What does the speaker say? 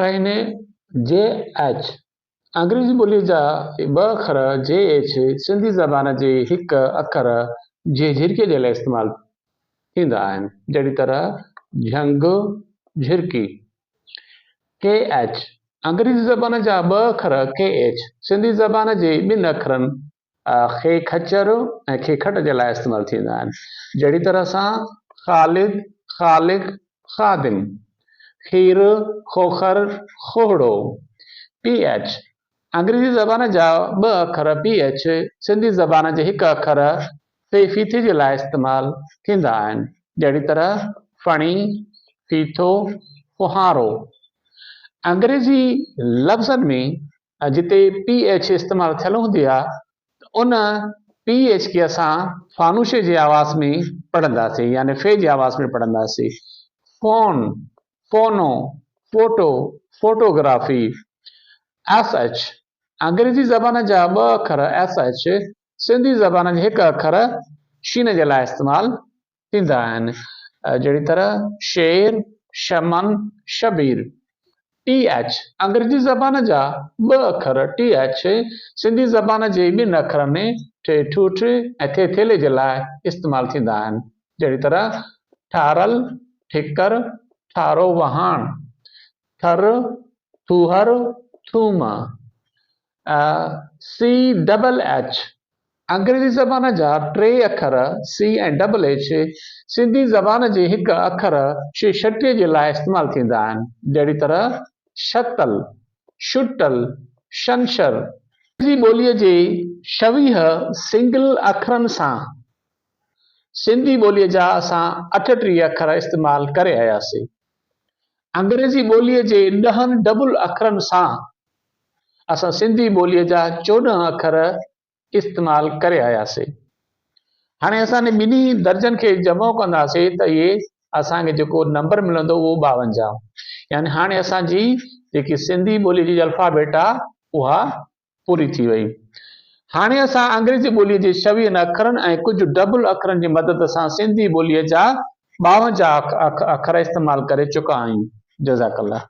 آهن جي ايڇ انگريزي ٻوليء جا ٻه اکر جي ايڇ سنڌي زبان جي هڪ اکر جي جھرڪي جي لاء استعمال ٿيندا آهن، جهڙي طرح جھنگ، جھرڪي. ڪي ايڇ انگريزي زبان جا ٻه اکر ڪي ايڇ سنڌي زبان جي ٻن اکرن کي خچر ۽ کي کٽ جي لاء استعمال ٿيندا آهن. جهڙي طرح سان خالد، خالق، خادم. خير، کوکر، کوهڙو. پي ايڇ انگريزي زبان جا ٻه اکر پي ايڇ سنڌي زبان جي هڪ اکر في ڦيٿي جي لاء استعمال ٿيندا آهن. جهڙي طرح ڦڻي، ڦيٿو، ڦوهارو. انگريزي لفظن ۾ جتي پي ايڇ استعمال ٿيل هوندي آهي ته ان پي ايڇ کي اسان فانوشي جي آواز ۾ پڙهنداسين يعني في جي آواز ۾ پڙهنداسين. Phone, phono, photo, photography. S H انگريزي زبان جا ٻه اکر ايس ايڇ سنڌي زبان جي هڪ اکر شين جي لاء استعمال ٿيندا آهن، جهڙي طرح شير، شمن، شبير. ٽي ايڇ انگريزي زبان جا ٻه اکر ٽي ايڇ سنڌي زبان جي ٻن اکرن ٺ ٺوٺ ۽ ٿ ٿيلهي جي لاء استعمال ٿيندا آهن، جهڙي طرح ٺارل، ٺڪر، ٺارو وهاڻ، ٿر، ٿوهر، ٿوم. سي ڊبل ايڇ انگريزي زبان جا ٽي اکر سي ۽ ڊبل ايڇ سنڌي زبان جي هڪ اکر شي شٽي جي لاء استعمال ٿيندا آهن، جهڙي طرح شتل، شٽل، شنشر. انگريزي ٻوليء جي 26 سنگل اکرن سان سنڌي ٻوليء جا اسان 38 اکر استعمال ڪري آياسين. انگريزي ٻوليء جي ڏهن ڊبل اکرن سان اسان سنڌي ٻوليء جا 14 اکر استعمال ڪري آياسين. هاڻي اسان انهن ٻنهي درجن کي جمع ڪنداسين ته اهي اسان کي جيڪو نمبر ملندو اهو 52. يعني هاڻي اسان جي جيڪي سنڌي ٻوليء جي الفابيٽ آ اها پوري ٿي وئي. هاڻي اسان انگريزي ٻوليء جي ڇويهن اکرن ۽ ڪجهه ڊبل اکرن جي مدد سان سنڌي ٻوليء جا 52 اکر استعمال ڪري چڪا آهيون. جزاڪ الله.